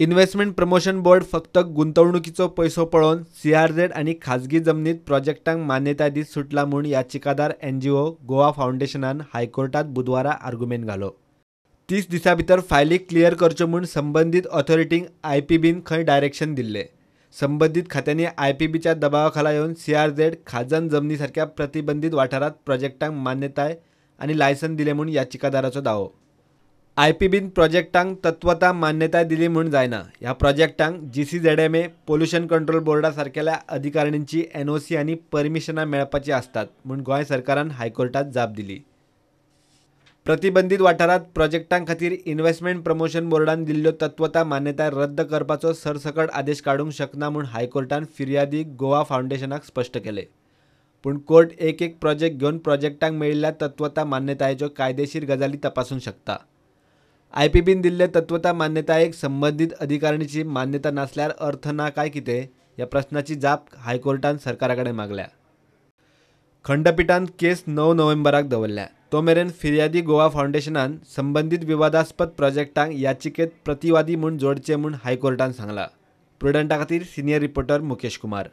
Investment promotion board फक्त गुंतवणुकीचो पैसो पळोवन सीआरझेड आनी खाजगी जमनीत प्रोजेक्टांक मान्यताय दीत सुटला म्हूण याचिकादार एनजीओ गोवा फावंडेशनान हायकोर्टात बुधवारा आर्गुमेंट घालो. 30 दिसां भितर फायली क्लियर करच्यो म्हूण संबंदीत ऑथॉरिटींक आयपीबीन खंय डायरेक्शन दिल्ले. संबंदीत खात्यांनी आयपीबीच्या दबावाखाला येवन सीआरझेड खाजन जमनी सारक्या प्रतिबंधीत वाठारांत प्रोजेक्टांक मान्यताय आनी लायसन दिलें म्हूण याचिकादाराचो दावो. आयपीबीन प्रोजेक्टांक तत्वता मान्यताय दिली म्हूण जायना. ह्या प्रोजेक्टांक जीसीझेडएमए, पोल्युशन कंट्रोल बोर्डा सारकेल्या अधिकारणींची एनओसी आनी परमिशनां मेळपाची आसतात म्हूण गोंय सरकारान हायकोर्टात जाप दिली. प्रतिबंधीत वाठारांत प्रोजेक्टां खातीर इन्व्हेस्टमेंट प्रमोशन बोर्डान दिल्ल्यो तत्वता मान्यताय रद्द करपाचो सरसकट आदेश काडूंक शकना म्हूण हायकोर्टान फिर्यादी गोवा फावंडेशनाक स्पश्ट केलें. पूण कोर्ट एक एक प्रोजेक्ट घेवन प्रोजेक्टांक मेळिल्ल्या तत्वता मान्यतायेच्यो कायदेशीर गजाली तपासूंक शकता. आयपीबीन दिल्ले तत्वता मान्यतायेक संबंदीत अधिकारणीची मान्यता नासल्यार अर्थ ना काय कितें ह्या प्रस्नाची जाप हायकोर्टान सरकारा कडेन मागल्या. खंडपिठान केस 9 नोव्हेंबराक दवरल्या. तो मेरेन फिर्यादी गोवा फावंडेशनान संबंदीत विवादास्पद प्रोजेक्टांक याचिकेत प्रतिवादी म्हूण जोडचे म्हूण हायकोर्टान सांगला. प्रुडंटा खातीर सिनियर रिपोर्टर मुकेश कुमार.